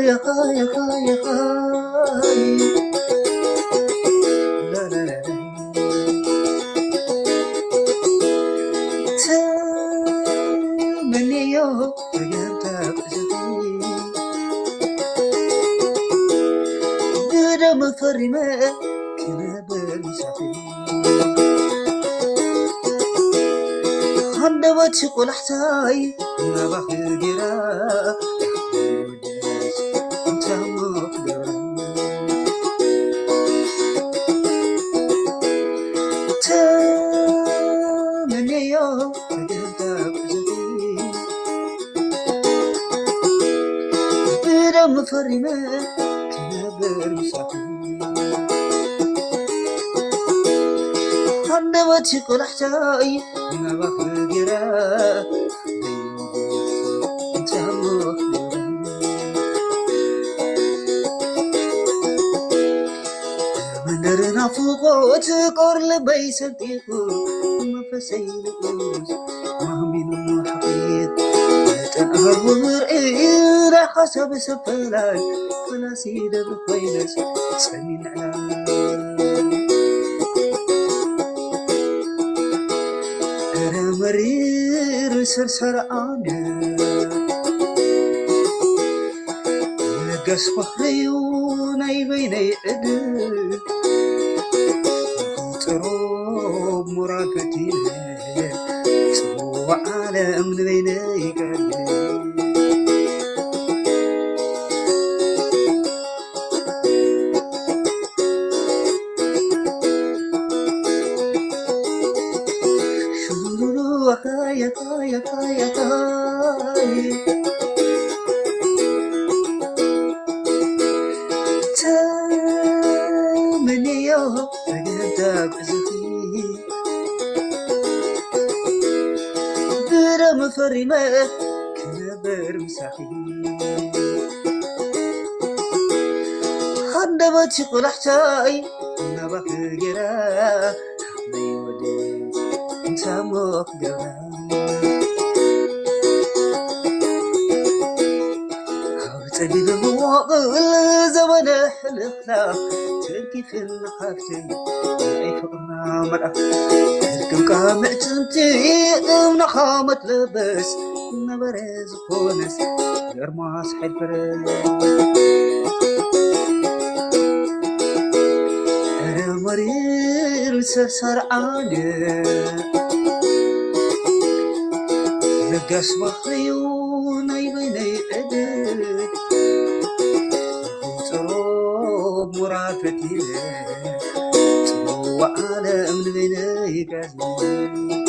የኻ የኻ የኻ ተመንዮ ተገንታ ብደም ፈሪመ ክነብር ምሳኺ። ሃንደበት ቆላሕታይ ናባኺ ጌራ እንታሞ ክገብራ ተመንዮ ተገንታ ብዘኺ ብደም ፈሪመ ክነብር ምሳኺ። ሃንደበት ቆላሕታይ ናባኺ ጌራ መንደር ናፍቆት ቆር ልበይ ሰንጢቑ መንፈሰይ ንኡስ ማሚኑ ሓቂት ጠንሃር ውርዒ ናይ ሓሳብ ሰፈላይ ፈላሲ ደብሪ ኮይነስ ጸሚን ዕላ እረ መሪር ሰርሰር ኣነ ለጋስ ባሕሪዩ ናይ በይነይ ዕድል ጽሩብ ሙራድ ፈቲነ ጽቡቕ ዓለም ንበይነይ ቀርብ ተመንዮ ፈገግታ ጉዕዞኺ ብደም ፈሪመ ክነብር ምሳኺ ሃንደበት ቆላሕታይ ናባኺ ጌራ ናይ ወደይ እንታሞ ክገብራ ኣብ ጸቢብ መዋቕል ዘበነ ሕልኽላ ተንኪፍና ሓፍተይ ናይ ፍቕርና መልኣኽ ሕልክምካ ምዕጽምቲ እምናኻ መትለበስ ነበረ ዝኾነስ ግርማስ ሓይል ፈረስ እረ መሪር ሰሳር ዓለ ለጋስ ባሕሪዩ ናይ በይነይ ዕድል ጽሩብ ሙራድ ፈቲነ ጽቡቕ ዓለም ንበይነይ ጋዝነ